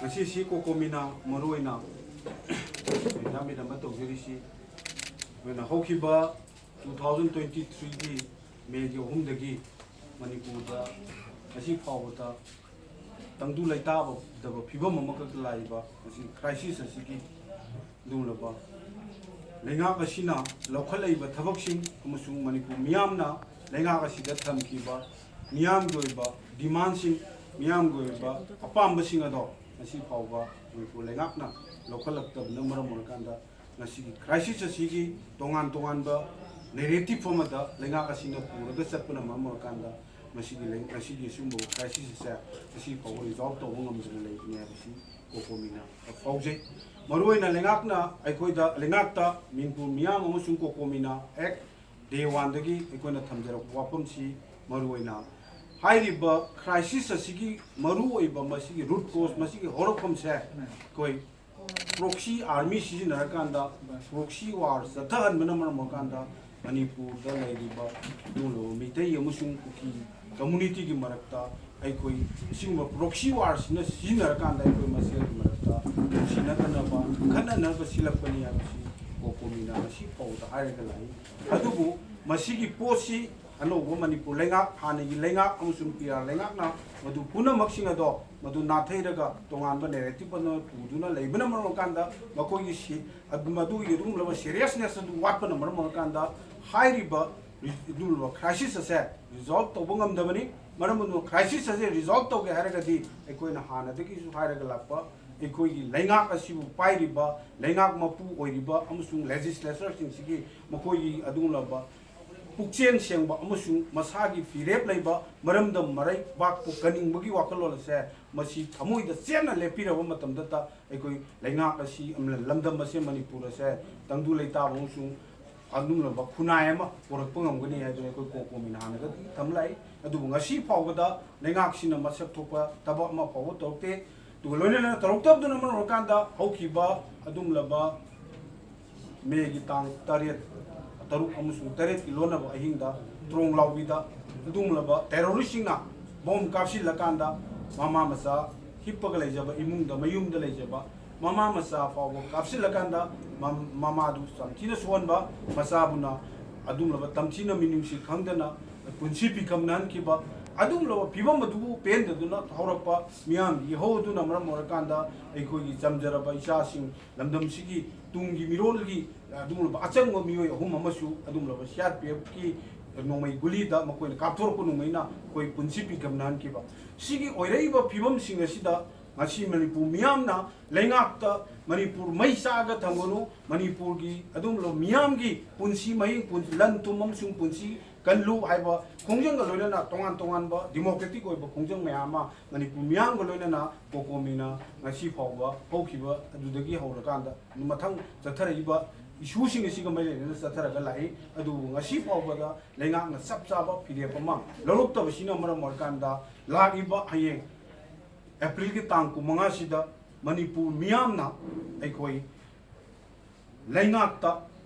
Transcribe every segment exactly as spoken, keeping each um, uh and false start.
ꯉꯁꯤꯁꯤ ꯀꯣꯀꯣꯃꯤꯅ ꯃꯔꯨꯑꯣꯏꯅ madam madam ꯑꯃ ꯇꯧꯖꯔꯤꯁꯤ, ꯑꯩꯈꯣꯏꯅ ꯍꯧꯈꯤꯕ ꯇꯨ ꯊꯥꯎꯖꯟ ꯇ꯭ꯋꯦꯟꯇꯤ ꯊ꯭ꯔꯤꯒꯤ ꯃꯦꯒꯤ ꯑꯍꯨꯝꯗꯒꯤ ꯃꯅꯤꯄꯨꯔꯗ ꯉꯁꯤ ꯐꯥꯎꯕꯗ ꯇꯪꯗꯨ ꯂꯩꯇꯥꯗꯕ ꯐꯤꯕꯝ ꯑꯃꯈꯛꯇ ꯂꯥꯛꯏꯕ ꯉꯁꯤ ꯀ꯭ꯔꯥꯏꯁꯤꯁ ꯑꯁꯤꯒꯤ ꯑꯗꯨꯒꯨꯝꯂꯕ ꯂꯩꯉꯥꯛ ꯑꯁꯤꯅ ꯂꯧꯈꯠꯂꯛꯏꯕ ꯊꯕꯛꯁꯤꯡ ꯑꯃꯁꯨꯡ ꯃꯅꯤꯄꯨꯔ ꯃꯤꯌꯥꯝꯅ ꯂꯩꯉꯥꯛ ꯑꯁꯤꯗ ꯊꯝꯈꯤꯕ ꯃꯤꯌꯥꯝꯒꯤ ꯑꯣꯏꯕ ꯗꯤꯃꯥꯟꯁꯤꯡ, ꯃꯤꯌꯥꯝꯒꯤ ꯑꯣꯏꯕ ꯑꯄꯥꯝꯕꯁꯤꯡ ꯑꯗꯣ ꯉꯁꯤ ꯐꯥꯎꯕ ꯃꯅꯤꯄꯨꯔ ꯂꯩꯉꯥꯛꯅ ꯂꯧꯈꯠꯂꯛꯇꯕꯅ ꯃꯔꯝ ꯑꯣꯏꯔꯀꯥꯟꯗ ꯉꯁꯤꯒꯤ ꯀ꯭ꯔꯥꯏꯁꯤꯁ ꯑꯁꯤꯒꯤ ꯇꯣꯉꯥꯟ ꯇꯣꯉꯥꯟꯕ ꯅꯦꯔꯦꯇꯤꯞ ꯑꯃꯗ ꯂꯩꯉꯥꯛ ꯑꯁꯤꯅ ꯄꯨꯔꯒ ꯆꯠꯄꯅ ꯃꯔꯝ ꯑꯣꯏꯔꯀꯥꯟꯗ ꯃꯁꯤꯒꯤ ꯂꯩ-, ꯉꯁꯤꯒꯤ ꯑꯁꯤꯒꯨꯝꯕ ꯀ꯭ꯔꯥꯏꯁꯤꯁ ꯑꯁꯦ ꯉꯁꯤ ꯐꯥꯎꯕ ꯔꯤꯖꯣꯜꯕ ꯇꯧꯕ ꯉꯝꯗꯅ ꯂꯩꯕꯅꯤ ꯍꯥꯏꯕꯁꯤ ꯀꯣꯀꯣꯃꯤꯅ ꯐꯥꯎꯖꯩ꯫ ꯃꯔꯨꯑꯣꯏꯅ ꯂꯩꯉꯥꯛꯅ ꯑꯩꯈꯣꯏꯗ, ꯂꯩꯉꯥꯛꯇ ꯃꯅꯤꯄꯨꯔ ꯃꯤꯌꯥꯝ ꯑꯃꯁꯨꯡ ꯀꯣꯀꯣꯃꯤꯅ ꯑꯦꯛ ꯗꯦ ꯋꯥꯟꯗꯒꯤ ꯑꯩꯈꯣꯏꯅ ꯊꯝꯖꯔꯛꯄ ꯋꯥꯐꯝꯁꯤ ꯃꯔꯨꯑꯣꯏꯅ ꯍꯥꯏꯔꯤꯕ ꯀ꯭ꯔꯥꯏꯁꯤꯁ ꯑꯁꯤꯒꯤ ꯃꯔꯨꯑꯣꯏꯕ ꯃꯁꯤꯒꯤ ꯔꯨꯠ ꯀꯣꯁ, ꯃꯁꯤꯒꯤ ꯍꯧꯔꯛꯐꯝꯁꯦ ꯑꯩꯈꯣꯏ ꯄ꯭ꯔꯣꯛꯁꯤ ꯑꯥꯔꯃꯤ ꯁꯤꯖꯤꯟꯅꯔꯀꯥꯟꯗ ꯄ꯭ꯔꯣꯛꯁꯤ ꯋꯥꯔ ꯆꯠꯊꯍꯟꯕꯅ ꯃꯔꯝ ꯑꯣꯏꯔꯀꯥꯟꯗ ꯃꯅꯤꯄꯨꯔꯗ ꯂꯩꯔꯤꯕ ꯑꯗꯨꯒꯨꯝꯂꯕ ꯃꯤꯇꯩ ꯑꯃꯁꯨꯡ ꯀꯨꯀꯤ ꯀꯝꯃꯨꯅꯤꯇꯤꯒꯤ ꯃꯔꯛꯇ ꯑꯩꯈꯣꯏ ꯑꯁꯤꯒꯨꯝꯕ ꯄ꯭ꯔꯣꯛꯁꯤ ꯋꯥꯔꯁꯤꯅ ꯁꯤꯖꯤꯟꯅꯔꯀꯥꯟꯗ ꯑꯩꯈꯣꯏ ꯃꯁꯦꯜꯒꯤ ꯃꯔꯛꯇ ꯅꯨꯡꯁꯤꯅꯗꯅꯕ, ꯈꯠꯅꯅꯕ ꯁꯤꯜꯂꯛꯄꯅꯤ ꯍꯥꯏꯕꯁꯤ ꯀꯣꯀꯣꯃꯤꯅ ꯉꯁꯤ ꯐꯥꯎꯕꯗ ꯍꯥꯏꯔꯒ ꯂꯥꯛꯏ꯫ ꯑꯗꯨꯕꯨ ꯃꯁꯤꯒꯤ ꯄꯣꯠꯁꯤ ꯑꯅꯧꯕ ꯃꯅꯤꯄꯨꯔ ꯂꯩꯉꯥꯛ, ꯍꯥꯟꯅꯒꯤ ꯂꯩꯉꯥꯛ ꯑꯃꯁꯨꯡ ꯄꯤ ꯑꯥꯔ ꯂꯩꯉꯥꯛꯅ ꯃꯗꯨ ꯄꯨꯝꯅꯃꯛꯁꯤꯡ ꯑꯗꯣ ꯃꯗꯨ ꯅꯥꯊꯩꯔꯒ ꯇꯣꯉꯥꯟꯕ ꯅꯦꯔꯦꯇꯤꯞ ꯑꯃ ꯄꯨꯗꯨꯅ ꯂꯩꯕꯅ ꯃꯔꯝ ꯑꯣꯏꯔꯀꯥꯟꯗ ꯃꯈꯣꯏꯒꯤ ꯁꯤ-, ꯑꯗꯨ-, ꯃꯗꯨꯒꯤ ꯑꯗꯨꯒꯨꯝꯂꯕ ꯁꯦꯔꯤꯌꯁꯅꯦꯁ ꯑꯗꯨ ꯋꯥꯠꯄꯅ ꯃꯔꯝ ꯑꯣꯏꯔꯀꯥꯟꯗ ꯍꯥꯏꯔꯤꯕ ꯔꯤ-, ꯑꯗꯨꯒꯨꯝꯂꯕ ꯀ꯭ꯔꯥꯏꯁꯤꯁ ꯑꯁꯦ ꯔꯤꯖꯣꯜꯕ ꯇꯧꯕ ꯉꯝꯗꯕꯅꯤ꯫ ꯃꯔꯝ ꯑꯗꯨꯅ ꯀ꯭ꯔꯥꯏꯁꯤꯁ ꯑꯁꯦ ꯔꯤꯖꯣꯜꯕ ꯇꯧꯒꯦ ꯍꯥꯏꯔꯒꯗꯤ ꯑꯩꯈꯣꯏꯅ ꯍꯥꯟꯅꯗꯒꯤꯁꯨ ꯍꯥꯏꯔꯒ ꯂꯥꯛꯄ ꯑꯩꯈꯣꯏꯒꯤ ꯂꯩꯉꯥꯛ ꯑꯁꯤꯕꯨ ꯄꯥꯏꯔꯤꯕ ꯂꯩꯉꯥꯛ ꯃꯄꯨ ꯑꯣꯏꯔꯤꯕ ꯑꯃꯁꯨꯡ ꯂꯦꯖꯤꯁꯂꯦꯆꯔꯁꯤꯡꯁꯤꯒꯤ ꯃꯈꯣꯏꯒꯤ ꯑꯗꯨꯒꯨꯝꯂꯕ ꯄꯨꯛꯆꯦꯜ ꯁꯦꯡꯕ ꯑꯃꯁꯨꯡ ꯃꯁꯥꯒꯤ ꯐꯤꯔꯦꯞ ꯂꯩꯕ ꯃꯔꯝꯗꯝ ꯃꯔꯩꯕꯥꯛꯄꯨ ꯀꯟꯅꯤꯡꯕꯒꯤ ꯋꯥꯈꯜꯂꯣꯟ ꯑꯁꯦ ꯃꯁꯤ ꯊꯃꯣꯏꯗ ꯆꯦꯠꯅ ꯂꯦꯞꯄꯤꯔꯕ ꯃꯇꯝꯗꯇ ꯑꯩꯈꯣꯏ ꯂꯩꯉꯥꯛ ꯑꯁꯤ, ꯂꯝꯗꯝ ꯑꯁꯦ, ꯃꯅꯤꯄꯨꯔ ꯑꯁꯦ ꯇꯪꯗꯨ ꯂꯩꯇꯥꯕ ꯑꯃꯁꯨꯡ ꯑꯗꯨꯒꯨꯝꯂꯕ ꯈꯨꯟꯅꯥꯏ ꯑꯃ ꯄꯨꯔꯛꯄ ꯉꯝꯒꯅꯤ ꯍꯥꯏꯗꯅ ꯑꯩꯈꯣꯏ ꯀꯣꯀꯣꯃꯤꯅ ꯍꯥꯟꯅꯗꯒꯤ ꯊꯝꯂꯛꯏ꯫ ꯑꯗꯨꯕꯨ ꯉꯁꯤ ꯐꯥꯎꯕꯗ ꯂꯩꯉꯥꯛꯁꯤꯅ ꯃꯁꯛ ꯊꯣꯛꯄ ꯊꯕꯛ ꯑꯃ ꯐꯥꯎꯕ ꯇꯧꯔꯛꯇꯦ꯫ ꯑꯗꯨꯒ ꯂꯣꯏꯅꯅ ꯇꯧꯔꯛꯇꯕꯗꯨꯅ ꯃꯔꯝ ꯑꯣꯏꯔꯀꯥꯟꯗ ꯍꯧꯈꯤꯕ ꯑꯗꯨꯒꯨꯝꯂꯕ ꯃꯦꯒꯤ ꯇꯥꯡ ꯇꯔꯦꯠ, ꯇꯔꯨꯛ ꯑꯃꯁꯨꯡ ꯇꯔꯦꯠꯀꯤ ꯂꯣꯟꯅꯕ ꯑꯍꯤꯡꯗ ꯇ꯭ꯔꯣꯡ ꯂꯥꯎꯕꯤꯗ ꯑꯗꯨꯒꯨꯝꯂꯕ ꯇꯦꯔꯣꯔꯤꯁꯁꯤꯡꯅ ꯕꯣꯝ ꯀꯥꯞꯁꯤꯜꯂꯀꯥꯟꯗ ꯃꯃꯥ ꯃꯆꯥ ꯍꯤꯞꯄꯒ ꯂꯩꯖꯕ ꯏꯃꯨꯡꯗ, ꯃꯌꯨꯝꯗ ꯂꯩꯖꯕ ꯃꯃꯥ ꯃꯆꯥ ꯐꯥꯎꯕ ꯀꯥꯞꯁꯤꯜꯂꯀꯥꯟꯗ ꯃ-, ꯃꯃꯥꯗꯨ ꯇꯝꯊꯤꯅ ꯁꯣꯛꯍꯟꯕ, ꯃꯆꯥꯕꯨꯅ ꯑꯗꯨꯒꯨꯝꯂꯕ ꯇꯝꯊꯤꯅ ꯃꯤꯅꯨꯡꯁꯤ ꯈꯪꯗꯅ ꯄꯨꯟꯁꯤ ꯄꯤꯈꯝꯅꯍꯟꯈꯤꯕ, ꯑꯗꯨꯒꯨꯝꯂꯕ ꯐꯤꯕꯝ ꯑꯗꯨꯕꯨ ꯄꯦꯟꯗꯗꯨꯅ ꯍꯧꯔꯛꯄ ꯃꯤꯌꯥꯝꯒꯤ ꯏꯍꯧ ꯑꯗꯨꯅ ꯃꯔꯝ ꯑꯣꯏꯔꯀꯥꯟꯗ ꯑꯩꯈꯣꯏꯒꯤ ꯆꯝꯖꯔꯕ ꯏꯆꯥꯁꯤꯡ, ꯂꯝꯗꯝꯁꯤꯒꯤ ꯇꯨꯡꯒꯤ ꯃꯤꯔꯣꯜꯒꯤ ꯑꯗꯨꯒꯨꯝꯂꯕ ꯑꯆꯪꯕ ꯃꯤꯑꯣꯏ ꯑꯍꯨꯝ ꯑꯃꯁꯨ ꯑꯗꯨꯒꯨꯝꯂꯕ ꯁꯤ ꯑꯥꯔ ꯄꯤ ꯑꯦꯐꯀꯤ ꯅꯣꯡꯃꯩ ꯒꯨꯂꯤꯗ ꯃꯈꯣꯏꯅ ꯀꯥꯞꯊꯣꯔꯛꯄ ꯅꯣꯡꯃꯩꯅ ꯑꯩꯈꯣꯏ ꯄꯨꯟꯁꯤ ꯄꯤꯈꯝꯅꯍꯟꯈꯤꯕ꯫ ꯁꯤꯒꯤ ꯑꯣꯏꯔꯛꯏꯕ ꯐꯤꯕꯝꯁꯤꯡ ꯑꯁꯤꯗ ꯉꯁꯤ ꯃꯅꯤꯄꯨꯔ ꯃꯤꯌꯥꯝꯅ ꯂꯩꯉꯥꯛꯇ ꯃꯅꯤꯄꯨꯔ ꯃꯩ ꯆꯥꯛꯑꯒ ꯊꯝꯒꯅꯨ, ꯃꯅꯤꯄꯨꯔꯒꯤ ꯑꯗꯨꯒꯨꯝꯂꯕ ꯃꯤꯌꯥꯝꯒꯤ ꯄꯨꯟꯁꯤ ꯃꯍꯤꯡ, ꯄꯨꯟ-, ꯂꯟ ꯊꯨꯝ ꯑꯃꯁꯨꯡ ꯄꯨꯟꯁꯤ ꯀꯜꯂꯨ ꯍꯥꯏꯕ ꯈꯣꯡꯖꯪꯒ ꯂꯣꯏꯅꯅ ꯇꯣꯉꯥꯟ ꯇꯣꯉꯥꯟꯕ ꯗꯤꯃꯣꯀ꯭ꯔꯦꯇꯤꯛ ꯑꯣꯏꯕ ꯈꯣꯡꯖꯪ ꯃꯌꯥꯝ ꯑꯃ ꯃꯅꯤꯄꯨꯔ ꯃꯤꯌꯥꯝꯒ ꯂꯣꯏꯅꯅ ꯀꯣꯀꯣꯃꯤꯅ ꯉꯁꯤ ꯐꯥꯎꯕ ꯍꯧꯈꯤꯕ ꯑꯗꯨꯗꯒꯤ ꯍꯧꯔꯀꯥꯟꯗ ꯃꯊꯪ ꯆꯠꯊꯔꯛꯏꯕ ꯏꯁꯨꯁꯤꯡ ꯑꯁꯤꯒ ꯃꯔꯤ ꯂꯩꯅꯅ ꯆꯠꯊꯔꯒ ꯂꯥꯛꯏ꯫ ꯑꯗꯨꯕꯨ ꯉꯁꯤ ꯐꯥꯎꯕꯗ ꯂꯩꯉꯥꯛꯅ ꯆꯞ ꯆꯥꯕ ꯐꯤꯔꯦꯞ ꯑꯃ ꯂꯧꯔꯛꯇꯕꯁꯤꯅ ꯃꯔꯝ ꯑꯣꯏꯔꯀꯥꯟꯗ ꯂꯥꯛꯂꯤꯕ ꯍꯌꯦꯡ ꯑꯦꯄ꯭ꯔꯤꯜꯒꯤ ꯇꯥꯡ ꯀꯨꯟꯃꯉꯥꯁꯤꯗ ꯃꯅꯤꯄꯨꯔ ꯃꯤꯌꯥꯝꯅ ꯑꯩꯈꯣꯏ ꯂꯩꯉꯥꯛꯇ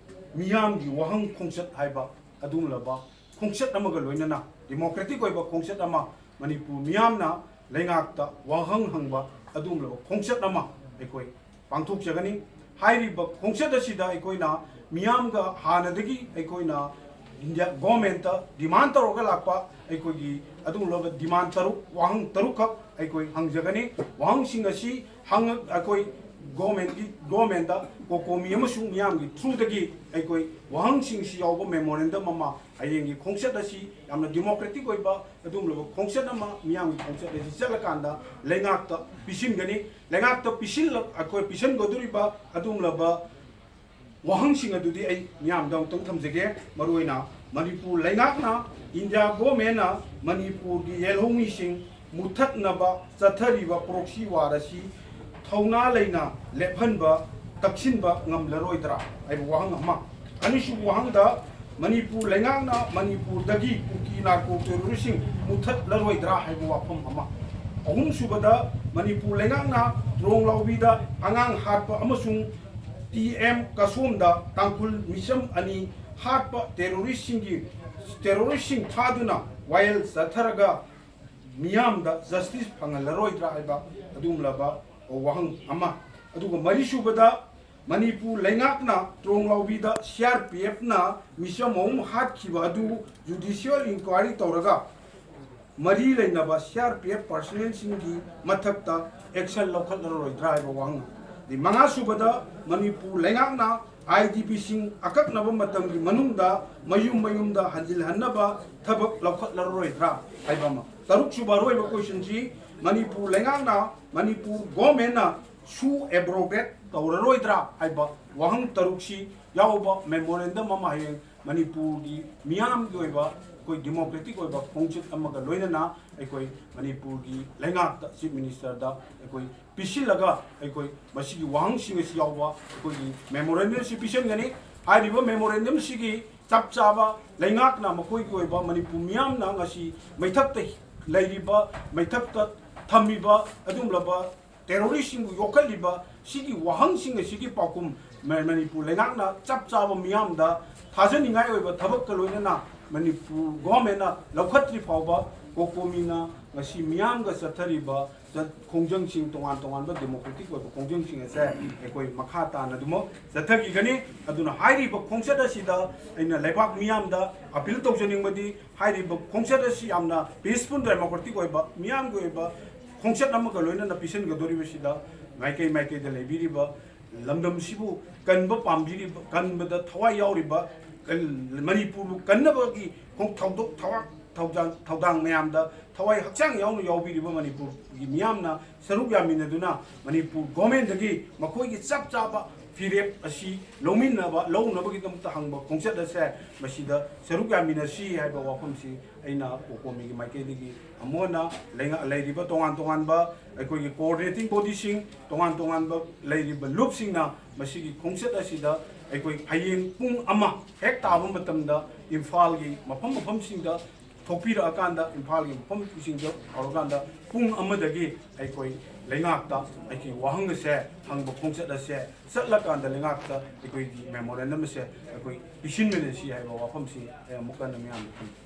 ꯃꯤꯌꯥꯝꯒꯤ ꯋꯥꯍꯪ ꯈꯣꯡꯆꯠ ꯍꯥꯏꯕ ꯑꯗꯨꯒꯨꯝꯂꯕ ꯈꯣꯡꯆꯠ ꯑꯃꯒ ꯂꯣꯏꯅꯅ ꯗꯤꯃꯣꯀ꯭ꯔꯦꯇꯤꯛ ꯑꯣꯏꯕ ꯈꯣꯡꯆꯠ ꯑꯃ, ꯃꯅꯤꯄꯨꯔ ꯃꯤꯌꯥꯝꯅ ꯂꯩꯉꯥꯛꯇ ꯋꯥꯍꯪ ꯍꯪꯕ ꯑꯗꯨꯒꯨꯝꯂꯕ ꯈꯣꯡꯆꯠ ꯑꯃ ꯑꯩꯈꯣꯏ ꯄꯥꯡꯊꯣꯛꯆꯒꯅꯤ꯫ ꯍꯥꯏꯔꯤꯕ ꯈꯣꯡꯆꯠ ꯑꯁꯤꯗ ꯑꯩꯈꯣꯏꯅ ꯃꯤꯌꯥꯝꯒ ꯍꯥꯟꯅꯗꯒꯤ ꯑꯩꯈꯣꯏꯅ ꯏꯟꯗꯤꯌꯥ ꯒꯣꯔꯃꯦꯟꯇ ꯗꯤꯃꯥꯟ ꯇꯧꯔꯒ ꯂꯥꯛꯄ ꯑꯩꯈꯣꯏꯒꯤ ꯑꯗꯨꯒꯨꯝꯂꯕ ꯗꯤꯃꯥꯟ ꯇꯔꯨꯛ, ꯋꯥꯍꯪ ꯇꯔꯨꯛꯈꯛ ꯑꯩꯈꯣꯏ ꯍꯪꯖꯒꯅꯤ꯫ ꯋꯥꯍꯪꯁꯤꯡ ꯑꯁꯤ ꯍꯪꯉ-, ꯑꯩꯈꯣꯏ ꯒꯣꯔꯃꯦꯟꯒꯤ, ꯒꯣꯔꯃꯦꯟꯗ ꯀꯣꯀꯣꯃꯤ ꯑꯃꯁꯨꯡ ꯃꯤꯌꯥꯝꯒꯤ ꯊ꯭ꯔꯨꯗꯒꯤ ꯑꯩꯈꯣꯏ ꯋꯥꯍꯪꯁꯤꯡꯁꯤ ꯌꯥꯎꯕ ꯃꯦꯃꯣꯔꯦꯟꯗꯝ ꯑꯃ ꯍꯌꯦꯡꯒꯤ ꯈꯣꯡꯆꯠ ꯑꯁꯤ ꯌꯥꯝꯅ ꯗꯤꯃꯣꯀ꯭ꯔꯦꯇꯤꯛ ꯑꯣꯏꯕ ꯑꯗꯨꯒꯨꯝꯂꯕ ꯈꯣꯡꯆꯠ ꯑꯃ, ꯃꯤꯌꯥꯝꯒꯤ ꯈꯣꯡꯆꯠ ꯑꯁꯤ ꯆꯠꯂꯀꯥꯟꯗ ꯂꯩꯉꯥꯛꯇ ꯄꯤꯁꯤꯟꯒꯅꯤ꯫ ꯂꯩꯉꯥꯛꯇ ꯄꯤꯁꯤꯜꯂ-, ꯑꯩꯈꯣꯏ ꯄꯤꯁꯤꯟꯒꯗꯧꯔꯤꯕ ꯑꯗꯨꯒꯨꯝꯂꯕ ꯋꯥꯍꯪꯁꯤꯡ ꯑꯗꯨꯗꯤ ꯑꯩ ꯃꯤꯌꯥꯝꯗ ꯑꯃꯨꯛꯇꯪ ꯊꯝꯖꯒꯦ꯫ ꯃꯔꯨꯑꯣꯏꯅ ꯃꯅꯤꯄꯨꯔ ꯂꯩꯉꯥꯛꯅ, ꯏꯟꯗꯤꯌꯥ ꯒꯣꯔꯃꯦꯟꯅ ꯃꯅꯤꯄꯨꯔꯒꯤ ꯌꯦꯜꯍꯧꯃꯤꯁꯤꯡ ꯃꯨꯠꯊꯠꯅꯕ ꯆꯠꯊꯔꯤꯕ ꯄ꯭ꯔꯣꯛꯁꯤ ꯋꯥꯔ ꯑꯁꯤ ꯊꯧꯅꯥ ꯂꯩꯅ ꯂꯦꯞꯍꯟꯕ, ꯇꯛꯁꯤꯟꯕ ꯉꯝꯂꯔꯣꯏꯗ꯭ꯔꯥ ꯍꯥꯏꯕ ꯋꯥꯍꯪ ꯑꯃ꯫ ꯑꯅꯤꯁꯨꯕ ꯋꯥꯍꯪꯗ, ꯃꯅꯤꯄꯨꯔ ꯂꯩꯉꯥꯛꯅ ꯃꯅꯤꯄꯨꯔꯗꯒꯤ ꯀꯨꯀꯤ ꯅꯥꯔꯀꯣ ꯇꯦꯔꯣꯔꯤꯁꯁꯤꯡ ꯃꯨꯠꯊꯠꯂꯔꯣꯏꯗ꯭ꯔꯥ ꯍꯥꯏꯕ ꯋꯥꯐꯝ ꯑꯃ꯫ ꯑꯍꯨꯝꯁꯨꯕꯗ, ꯃꯅꯤꯄꯨꯔ ꯂꯩꯉꯥꯛꯅ ꯇ꯭ꯔꯣꯡꯂꯥꯎꯕꯤꯗ ꯑꯉꯥꯡ ꯍꯥꯠꯄ ꯑꯃꯁꯨꯡ ꯇꯤ ꯑꯦꯝ ꯀꯁꯣꯝꯗ ꯇꯥꯡꯈꯨꯜ ꯃꯤꯆꯝ ꯑꯅꯤ ꯍꯥꯠꯄ ꯇꯦꯔꯣꯔꯤꯁꯁꯤꯡꯒꯤ, ꯇꯦꯔꯣꯔꯤꯁꯁꯤꯡ ꯐꯥꯗꯨꯅ ꯋꯥꯌꯦꯜ ꯆꯠꯊꯔꯒ ꯃꯤꯌꯥꯝꯗ ꯖꯁꯇꯤꯁ ꯐꯪꯍꯜꯂꯔꯣꯏꯗ꯭ꯔꯥ ꯍꯥꯏꯕ ꯑꯗꯨꯒꯨꯝꯂꯕ ꯋꯥꯍꯪ ꯑꯃ꯫ ꯑꯗꯨꯒ ꯃꯔꯤꯁꯨꯕꯗ, ꯃꯅꯤꯄꯨꯔ ꯂꯩꯉꯥꯛꯅ ꯇ꯭ꯔꯣꯡꯂꯥꯎꯕꯤꯗ ꯁꯤ ꯑꯥꯔ ꯄꯤ ꯑꯦꯐꯅ ꯃꯤꯆꯝ ꯑꯍꯨꯝ ꯍꯥꯠꯈꯤꯕ ꯑꯗꯨ ꯖꯨꯗꯤꯁꯤꯌꯦꯜ ꯏꯟꯀ꯭ꯋꯥꯏꯔꯤ ꯇꯧꯔꯒ ꯃꯔꯤ ꯂꯩꯅꯕ ꯁꯤ ꯑꯥꯔ ꯄꯤ ꯑꯦꯐ ꯄꯔꯁꯅꯦꯜꯁꯤꯡꯒꯤ ꯃꯊꯛꯇ ꯑꯦꯛꯁꯟ ꯂꯧꯈꯠꯂꯔꯣꯏꯗ꯭ꯔꯥ ꯍꯥꯏꯕ ꯋꯥꯍꯪ꯫ ꯑꯗꯩ ꯃꯉꯥꯁꯨꯕꯗ, ꯃꯅꯤꯄꯨꯔ ꯂꯩꯉꯥꯛꯅ ꯑꯥꯏ ꯗꯤ ꯄꯤꯁꯤꯡ ꯑꯀꯛꯅꯕ ꯃꯇꯝꯒꯤ ꯃꯅꯨꯡꯗ ꯃꯌꯨꯝ ꯃꯌꯨꯝꯗ ꯍꯟꯖꯤꯜꯍꯟꯅꯕ ꯊꯕꯛ ꯂꯧꯈꯠꯂꯔꯣꯏꯗ꯭ꯔꯥ ꯍꯥꯏꯕ ꯑꯃ꯫ ꯇꯔꯨꯛꯁꯨꯕ ꯑꯔꯣꯏꯕ ꯀꯣꯏꯁꯟꯁꯤ, ꯃꯅꯤꯄꯨꯔ ꯂꯩꯉꯥꯛꯅ, ꯃꯅꯤꯄꯨꯔ ꯒꯣꯔꯃꯦꯟꯅ ꯁꯨ ꯑꯦꯕ꯭ꯔꯣꯒꯦꯠ ꯇꯧꯔꯔꯣꯏꯗ꯭ꯔꯥ ꯍꯥꯏꯕ ꯋꯥꯍꯪ ꯇꯔꯨꯛꯁꯤ ꯌꯥꯎꯕ ꯃꯦꯃꯣꯔꯦꯟꯗꯝ ꯑꯃ ꯍꯌꯦꯡ ꯃꯅꯤꯄꯨꯔꯒꯤ ꯃꯤꯌꯥꯝꯒꯤ ꯑꯣꯏꯕ, ꯑꯩꯈꯣꯏ ꯗꯤꯃꯣꯀ꯭ꯔꯦꯇꯤꯛ ꯑꯣꯏꯕ ꯈꯣꯡꯆꯠ ꯑꯃꯒ ꯂꯣꯏꯅꯅ ꯑꯩꯈꯣꯏ ꯃꯅꯤꯄꯨꯔꯒꯤ ꯂꯩꯉꯥꯛꯇ, ꯆꯤꯐ ꯃꯤꯅꯤꯁꯇꯔꯗ ꯑꯩꯈꯣꯏ ꯄꯤꯁꯤꯜꯂꯒ ꯑꯩꯈꯣꯏ ꯃꯁꯤꯒꯤ ꯋꯥꯍꯪꯁꯤꯡ ꯑꯁꯤ ꯌꯥꯎꯕ ꯑꯩꯈꯣꯏꯒꯤ ꯃꯦꯃꯣꯔꯦꯟꯗꯝꯁꯤ ꯄꯤꯁꯤꯟꯒꯅꯤ꯫ ꯍꯥꯏꯔꯤꯕ ꯃꯦꯃꯣꯔꯦꯟꯗꯝꯁꯤꯒꯤ ꯆꯞ ꯆꯥꯕ ꯂꯩꯉꯥꯛꯅ ꯃꯈꯣꯏꯒꯤ ꯑꯣꯏꯕ ꯃꯅꯤꯄꯨꯔ ꯃꯤꯌꯥꯝꯅ ꯉꯁꯤ ꯃꯩꯊꯛꯇ ꯂꯩꯔꯤꯕ, ꯃꯩꯊꯛꯇ ꯊꯝꯃꯤꯕ ꯑꯗꯨꯒꯨꯝꯂꯕ ꯇꯦꯔꯣꯔꯤꯁꯁꯤꯡꯕꯨ ꯌꯣꯛꯈꯠꯂꯤꯕ ꯁꯤꯒꯤ ꯋꯥꯍꯪꯁꯤꯡ ꯑꯁꯤꯒꯤ ꯄꯥꯎꯈꯨꯝ ꯃ-, ꯃꯅꯤꯄꯨꯔ ꯂꯩꯉꯥꯛꯅ ꯆꯞ ꯆꯥꯕ ꯃꯤꯌꯥꯝꯗ ꯊꯥꯖꯅꯤꯡꯉꯥꯏ ꯑꯣꯏꯕ ꯊꯕꯛꯀ ꯂꯣꯏꯅꯅ ꯃꯅꯤꯄꯨꯔ ꯒꯣꯔꯃꯦꯟꯅ ꯂꯧꯈꯠꯇ꯭ꯔꯤ ꯐꯥꯎꯕ ꯀꯣꯀꯣꯃꯤꯅ ꯉꯁꯤ ꯃꯤꯌꯥꯝꯒ ꯆꯠꯊꯔꯤꯕ ꯆꯠ-, ꯈꯣꯡꯖꯪꯁꯤꯡ, ꯇꯣꯉꯥꯟ ꯇꯣꯉꯥꯟꯕ ꯗꯦꯃꯣꯀ꯭ꯔꯦꯇꯤꯛ ꯑꯣꯏꯕ ꯈꯣꯡꯖꯪꯁꯤꯡ ꯑꯁꯦ ꯑꯩꯈꯣꯏ ꯃꯈꯥ ꯇꯥꯅ ꯑꯗꯨꯃꯛ ꯆꯠꯊꯈꯤꯒꯅꯤ꯫ ꯑꯗꯨꯅ ꯍꯥꯏꯔꯤꯕ ꯈꯣꯡꯆꯠ ꯑꯁꯤꯗ ꯑꯩꯅ ꯂꯩꯕꯥꯛ ꯃꯤꯌꯥꯝꯗ ꯑꯄꯤꯜ ꯇꯧꯖꯅꯤꯡꯕꯗꯤ, ꯍꯥꯏꯔꯤꯕ ꯈꯣꯡꯆꯠ ꯑꯁꯤ ꯌꯥꯝꯅ ꯄꯤꯁꯐꯨꯜ ꯗꯦꯃꯣꯀ꯭ꯔꯦꯇꯤꯛ ꯑꯣꯏꯕ, ꯃꯤꯌꯥꯝꯒꯤ ꯑꯣꯏꯕ ꯈꯣꯡꯆꯠ ꯑꯃꯒ ꯂꯣꯏꯅꯅ ꯄꯤꯁꯤꯟꯒꯗꯧꯔꯤꯕꯁꯤꯗ ꯃꯥꯏꯀꯩ ꯃꯥꯏꯀꯩꯗ ꯂꯩꯕꯤꯔꯤꯕ, ꯂꯝꯗꯝꯁꯤꯕꯨ ꯀꯟꯕ ꯄꯥꯝꯕꯤꯔꯤꯕ, ꯀꯟꯕꯗ ꯊꯋꯥꯏ ꯌꯥꯎꯔꯤꯕ, ꯀꯟ-, ꯃꯅꯤꯄꯨꯔꯕꯨ ꯀꯟꯅꯕꯒꯤ ꯈꯣꯡ-, ꯊꯧꯗꯣꯛ, ꯊꯋꯥ-, ꯊꯧꯗꯥꯡ, ꯊꯧꯗꯥꯡ ꯃꯌꯥꯝꯗ ꯊꯋꯥꯏ ꯍꯛꯆꯥꯡ ꯌꯥꯎꯅ ꯌꯥꯎꯕꯤꯔꯤꯕ ꯃꯅꯤꯄꯨꯔꯒꯤ ꯃꯤꯌꯥꯝꯅ ꯁꯔꯨꯛ ꯌꯥꯃꯤꯟꯅꯗꯨꯅ ꯃꯅꯤꯄꯨꯔ ꯒꯣꯔꯃꯦꯟꯗꯒꯤ ꯃꯈꯣꯏꯒꯤ ꯆꯞ ꯆꯥꯕ ꯐꯤꯔꯦꯞ ꯑꯁꯤ ꯂꯧꯃꯤꯟꯅꯕ, ꯂꯧꯅꯕꯒꯤꯗꯃꯛꯇ ꯍꯪꯕ ꯈꯣꯡꯆꯠ ꯑꯁꯦ ꯃꯁꯤꯗ ꯁꯔꯨꯛ ꯌꯥꯃꯤꯟꯅꯁꯤ ꯍꯥꯏꯕ ꯋꯥꯐꯝꯁꯤ ꯑꯩꯅ ꯀꯣꯀꯣꯃꯤꯒꯤ ꯃꯥꯏꯀꯩꯗꯒꯤ ꯑꯃꯨꯛ ꯍꯟꯅ ꯂꯩꯉꯥ-, ꯂꯩꯔꯤꯕ ꯇꯣꯉꯥꯟ ꯇꯣꯉꯥꯟꯕ ꯑꯩꯈꯣꯏꯒꯤ ꯀꯣꯑꯣꯔꯗꯤꯅꯦꯇꯤꯡ ꯕꯣꯗꯤꯁꯤꯡ, ꯇꯣꯉꯥꯟ ꯇꯣꯉꯥꯟꯕ ꯂꯩꯔꯤꯕ ꯂꯨꯞꯁꯤꯡꯅ ꯃꯁꯤꯒꯤ ꯈꯣꯡꯆꯠ ꯑꯁꯤꯗ ꯑꯩꯈꯣꯏ ꯍꯌꯦꯡ ꯄꯨꯡ ꯑꯃ ꯍꯦꯛ ꯇꯥꯕ ꯃꯇꯝꯗ ꯏꯝꯐꯥꯜꯒꯤ ꯃꯐꯝ ꯃꯐꯝꯁꯤꯡꯗ ꯊꯣꯛꯄꯤꯔꯛꯑꯀꯥꯟꯗ, ꯏꯝꯐꯥꯜꯒꯤ ꯃꯐꯝꯁꯤꯡꯗ ꯍꯧꯔꯀꯥꯟꯗ ꯄꯨꯡ ꯑꯃꯗꯒꯤ ꯑꯩꯈꯣꯏ ꯂꯩꯉꯥꯛꯇ ꯑꯩꯈꯣꯏ ꯋꯥꯍꯪ ꯑꯁꯦ ꯍꯪꯕ ꯈꯣꯡꯆꯠ ꯑꯁꯦ ꯆꯠꯂꯀꯥꯟꯗ ꯂꯩꯉꯥꯛꯇ ꯑꯩꯈꯣꯏꯒꯤ ꯃꯦꯃꯣꯔꯦꯟꯗꯝ ꯑꯁꯦ ꯑꯩꯈꯣꯏ ꯄꯤꯁꯤꯟꯃꯤꯟꯅꯁꯤ ꯍꯥꯏꯕ ꯋꯥꯐꯝꯁꯤ ꯑꯩ ꯑꯃꯨꯛ ꯍꯟꯅ ꯃꯤꯌꯥꯝꯗ ꯊꯝꯖꯒꯦ꯫